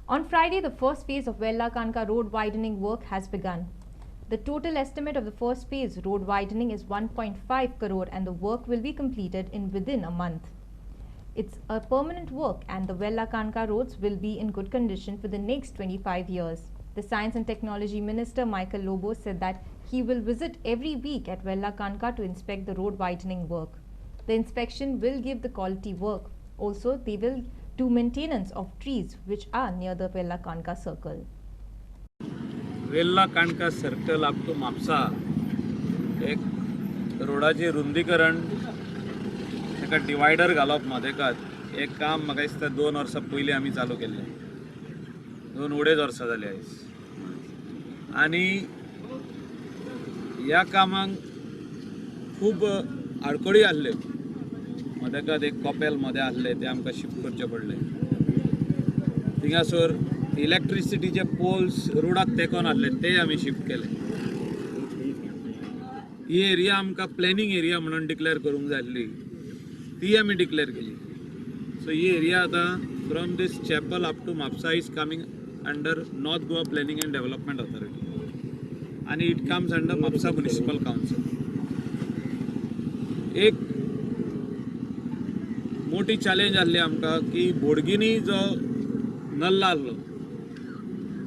On Friday, the first phase of Velha Kanka road widening work has begun. The total estimate of the first phase road widening is 1.5 crore and the work will be completed in within a month. It's a permanent work and the Velha Kanka roads will be in good condition for the next 25 years. The Science and Technology Minister Michael Lobo said that he will visit every week at Velha Kanka to inspect the road widening work. The inspection will give the quality work. Also, they will do maintenance of trees which are near the Velha Kanka circle. Velha Kanka circle up to Mapusa एक रोडाचें रुंदीकरण, ताका divider घालप मदेकात, हें काम म्हाका दिसता 2 वर्सां पयलीं आमी चालू केल्लें. 2-2.5 वर्सां जालीं आयज. आनी ह्या कामाक खूब आडखळी आसल्यो. मदेकात एक कपेल मदें आसलें, तें आमकां शिफ्ट करचें पडलें. थिंगासर इलेक्ट्रिसिटीचे पोल्स रोडाक तेंकोन आसले, ते आमी शिफ्ट केले. ही एरिया आमकां प्लॅनिंग एरिया म्हणून डिक्लेअर करूंक जाय आसली, ती आमी डिक्लेअर केली. सो ही एरिया आतां from this chapel up to Mapusa is coming under North Goa Planning and Development Authority आनी it comes under Mapusa Municipal Council. एक मोठी चॅलेंज आसली आमकां की बोडगिनी जो नल्ला आसलो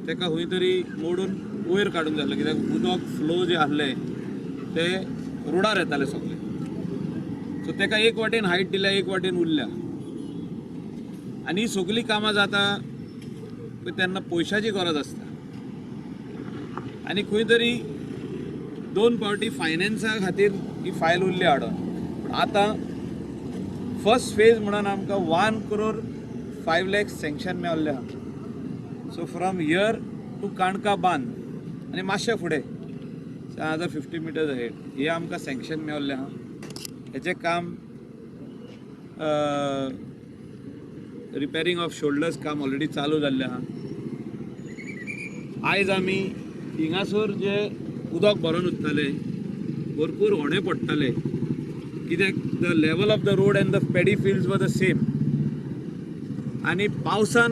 ताका खंय तरी मोडून वयर काडूंक जाय आसलो, कित्याक उदक फ्लो जे आसले ते रोडार येताले सगळे. सो ताका एक वाटेन हायट दिल्या, एक वाटेन उरल्या. आनी ही सगळीं कामां जाता पळय तेन्ना पयशाची गरज आसता. आनी खंय तरी 2 फावटी फायनान्सा खातीर ही फायल उरली आडोन. पूण आतां फर्स्ट फेज म्हणून आमकां 1 crore 5 lakhs sanction मेळिल्लें आहा. So from here to Kanka बांद आनी मातशें फुडें 750 मिटर्स अहेड हे आमकां सँक्शन मेळिल्लें आहा. हेचें काम रिपेरींग ऑफ शोल्डर्स काम ऑलरेडी चालू जाल्लें आहा. आयज आमी हिंगासर जे उदक भरून उरताले, भरपूर होणे पडटाले, कित्याक the level of the road and the paddy fields were the same. आनी पावसान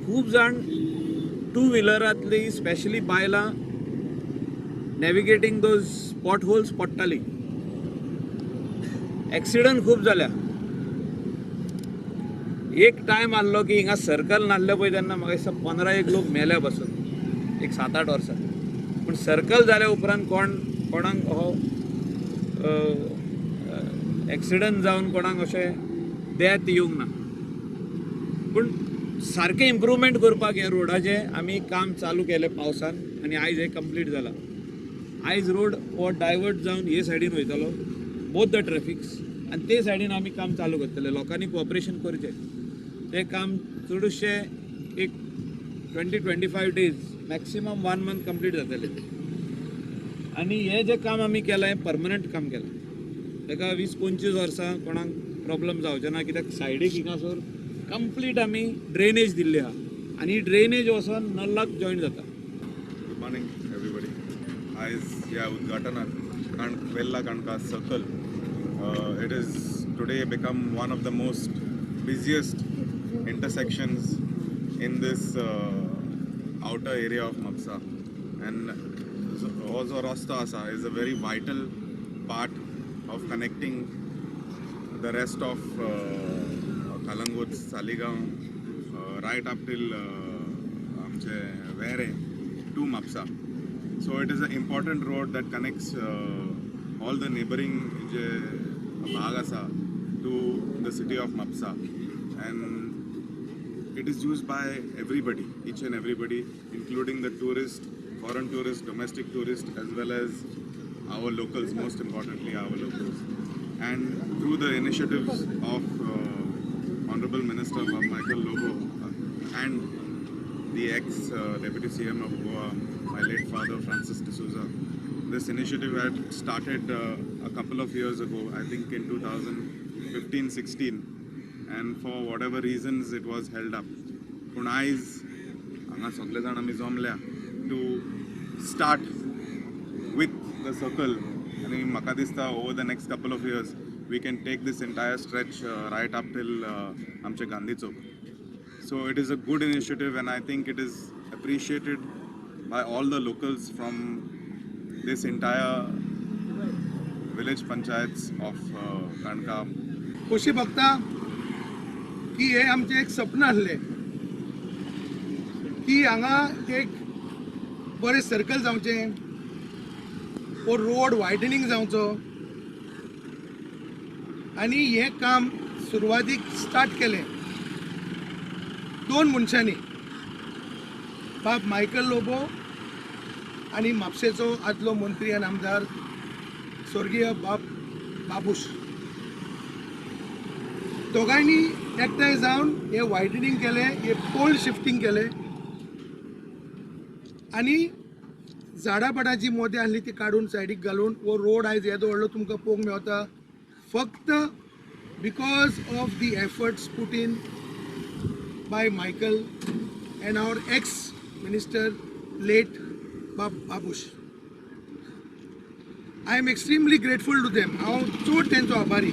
खूब जाण टू व्हिलरांतली स्पेशली बायलां नॅविगेटींग those pot holes पडटाली. एक्सिडंट खूब जाल्या. एक टायम आहलो की हिंगा सर्कल नासलें पळय तेन्ना म्हाका दिसता 15 एक लोक मेल्या बसून एक 7-8 वर्सां. पूण सर्कल जाल्या उपरांत कोण कोणाक हो एक्सिडंट जावन कोणाक अशें डेथ येवंक ना. पूण सारकें इम्प्रुवमेंट करपाक ह्या रोडाचें आमी काम चालू केलें पावसान आनी आयज हें कंप्लीट जालां. आयज रोड हो डायवर्ट जावन हे सायडीन वयतलो बोथ the traffics आनी ते सायडीन आमी काम चालू करतले. लोकांनी कोऑपरेशन करचें. तें काम चडशें एक 20-25 days, maximum 1 month complete जातलें. आनी हें जें काम आमी केलां हें परमनंट काम केलां. ताका 20-25 वर्सां कोणाक प्रॉब्लम जावचें ना, कित्याक सायडीक हिंगासर कंप्लीट आमी ड्रेनेज दिल्ली आहा आनी ही ड्रेनेज वचोन नल्लाक जॉयन जाता. Good morning everybody. आयज ह्या उद्घाटनाक काण Velha काणका circle, it is today become one of the most busiest intersections in this outer area of Mapsa, and हो जो रस्तो आसा is a very vital part of connecting the rest of Calangute, Saligao, right up till आमचे वेरें to Mapsa. So it is an important road that connects all the neighboring जे भाग आसा to the city of Mapsa, and it is used by everybody, each and everybody, including the tourist, foreign tourist, domestic tourist, as well as our locals, most importantly our locals. And through the initiatives of Honorable Minister Michael Lobo and the ex Deputy CM of Goa, my late father Francis D'Souza, this initiative had started a couple of years ago, I think in 2015-16, and for whatever reasons it was held up. पूण आयज हांगा सगळे जाण आमी जमल्या to start with the circle, आनी म्हाका दिसता over the next couple of years we can take this entire stretch right up till आमचे गांधी चौक. So it is a good initiative, and I think it is appreciated by all the locals from this entire village panchayats of Kanka. खोशी भोगता की हे आमचें एक सपन आसलें की हांगा एक बरें सर्कल जावचें वो रोड वायडनींग जावचो आनी हें काम सुरवातीक स्टार्ट केलें दोन मनशांनी, बाब मायकल लोबो आनी म्हापशेचो आदलो मंत्री आनी आमदार स्वर्गीय बाब बाबूश. दोगांयनी एकठांय जावन हें वायडनींग केलें, हें पोल शिफ्टींग केलें आनी झाडां पाडां मोदें आसली ती काडून सायडीक घालून हो रोड आयज येदो व्हडलो तुमकां पळोवंक मेवता, फक्त because of the efforts put in by Michael and our ex minister late बाब Babush. I am extremely grateful to them. हांव चड तेंचो आभारी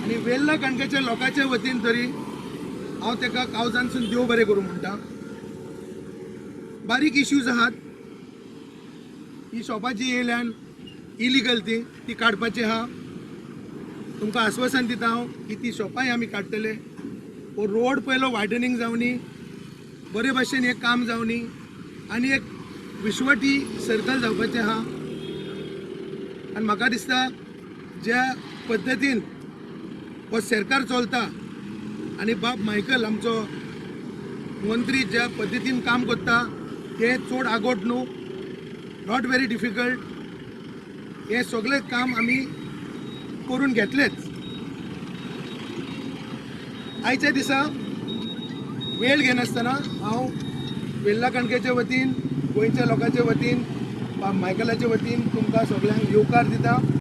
आनी वेल्ला काणकाच्या लोकांच्या वतीन तरी हांव ताका काळजांतसून देव बरें करूं म्हणटा. बारीक इश्यूज आहात, ही शॉपां जी येयल्यान इलिगल ती ती काडपाची आहा. तुमकां आस्वासन दिता हांव की ती शॉपांय आमी काडटले. हो रोड पयलो वायडनींग जावनी, बरे भाशेन हें काम जावनी आनी एक विश्वटी सर्कल जावपाचें आहा. आनी म्हाका दिसता ज्या पद्दतीन हो सरकार चलता आनी बाब मायकल आमचो मंत्री ज्या पद्दतीन काम करता तें चड आगोट न्हू, not very difficult. हें सगळें काम आमी करून घेतलेच. आयच्या दिसा वेळ घेनासतना हांव वेल्ला काणक्याच्या वतीन, गोंयच्या लोकांच्या वतीन, बाब मायकलाच्या वतीन तुमकां सगळ्यांक येवकार दिता.